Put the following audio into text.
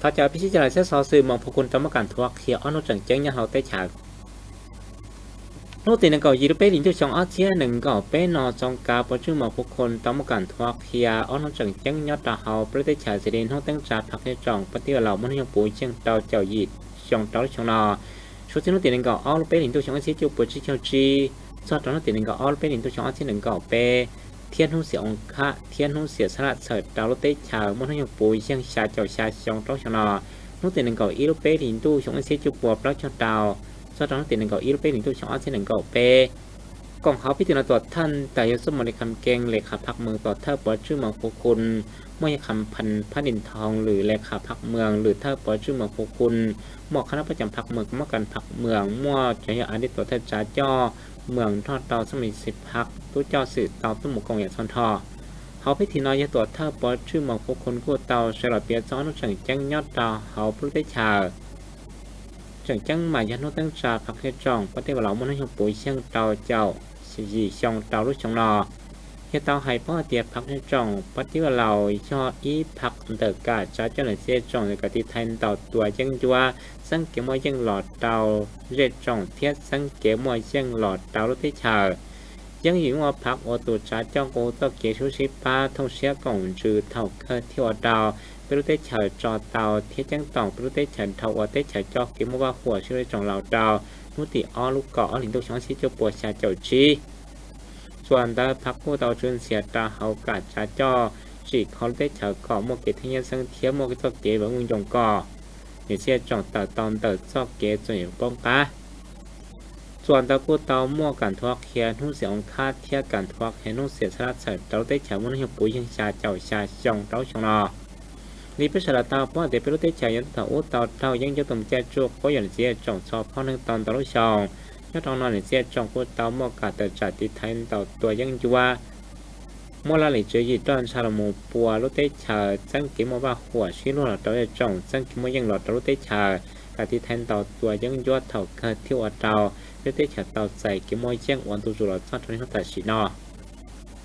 Thov caw peb sib coj los saib xov xwm moos Phu Khun tau muaj kam thuav qhia ob hnub tseem ceeb nyob hauv teb chaws. Hnub tim nees nkaum yim lub peb hlis ntuj xyoo ob txhiab nees nkaum peb no, txoov kav pov tswj moos Phu Khun tau muaj kam thuav qhia ob hnub tseem ceeb nyob rau hauv peb lub teb chaws xws li hnub teeb tsa phav qhia tsoom pov tij vaj laus muaj hnub nyoog puv yeej rau caum yim xyoo rau lub xyoo no. Suav txij hnub tim nees nkaum ob lub peb hlis ntuj xyoo ob txhiab cuaj puas tsib caug tsib txog rau hnub tim nees nkaum ob lub peb hlis ntuj xyoo ob txhiab nees nkaum peb, thiab hnub xiam oo khab thiab hnub xiam xab laj txhawm rau lub teb chaws muaj hnub nyoog puv yeej xya caum xya xyoo rau lub xyoo no. Hnub tim nees nkaum ib lub peb hlis ntuj xyoo ob txhiab cuaj puas plaub caug rau txog rau hnub tim nees nkaum ib lub peb hlis ntuj xyoo ob txhiab nees nkaum peb, koom haum peb tim no tuam thawj ntawm yawg Xub Mos Lis Kham Kees, Lej Kham Phaj Mws, tuam thawj pov tswj moos Phu Khun, muaj yawg Kham Phaj Lis Thoos, lwm Lej Kham Phaj Mws, lwm thawj pov tswj moos Phu Khun, muaj qhab nab pab cam Phaj Mws, kom mab kas Phaj Mws, muaj cov yog a li tuam thawj tsav coj moos nrog rau xab mis xi phaj tub coj xwm tau tuaj mus koom yam txhua nrho. Hauv peb tim no yog tuam thawj pov tswj moos Phu Khun kuj tau sawv los piav txog ob hnub tseem ceeb nyob rau hauv peb lub teb chaws. Tseem ceeb mas yog hnub teeb tsa phav qhia tsoom pov tij vaj laus muaj hnub nyoog puv yeej rau caum yim xyoo rau lub xyoo no. Yog tau hais paub hais tias phav qhia tsoom pov tij vaj laus yog ib phav ntawm kam tsav coj niam txiv tsoom kam tiv thaiv ntaus tua yeeb ncuab, txeeb kev muaj yeej los rau zej tsoom thiab txeeb kev muaj yeej los rau lub teb chaws. Yeej yim muaj phav ua tus tsav coj nqus txoj kev sib sib pab thooj siab koom ntsws thaum kawg thiaj ua rau peb lub teb chaws tso tau thiab ceeb toom peb lub teb chaws dhau ua teb chaws coj kev muaj vaj huam sib zej tsoom laus rau hnub tim ob lub kaum ob hlis ntuj xyoo ob txhiab cuaj puas xya caum tsib. Txuas ntawd phav kuj tau tswv ntxias rau hauv kam tsav coj tsim kho lub teb chaws kom muaj kev theej yeeb xeeb thiab muaj txoj kev vam meej yoo kom niam txiv tsoom tawm tau ntawm txoj kev txom nyem poob qab. Txuas ntawd kuj tau muaj kam thuav qhia hnub xiam oo khab thiab kam thuav qhia hnub xiam xab laj txhawm rau lub teb chaws muaj hnub nyoog puv yeej xya caum xya xyoo rau lub xyoo no. Li peb sawv daws tau paub hais tias peb lub teb chaws yog thaum ub tau raug yeeb ncuab tus caij tsuj quab yuam niam txiv tsoom txhua phab neeg tau ntau lub xyoo. Nyob rau no niam txiv tsoom kuj tau muaj kam tawm tsam tiv thaiv ntaus tua yeeb ncuab, muaj laj lim tswv yim roj ntsha los mus pua lub teb chaws, txeeb kev muaj vaj huam sib luag los rau zej tsoom, txeeb kev muaj yeej los rau lub teb chaws, kam tiv thaiv ntaus tua yeeb ncuab thaum kawg thiaj ua rau peb lub teb chaws tau txais kev muaj yeej ua ntu zus los txog rau niaj hnub tam sim no.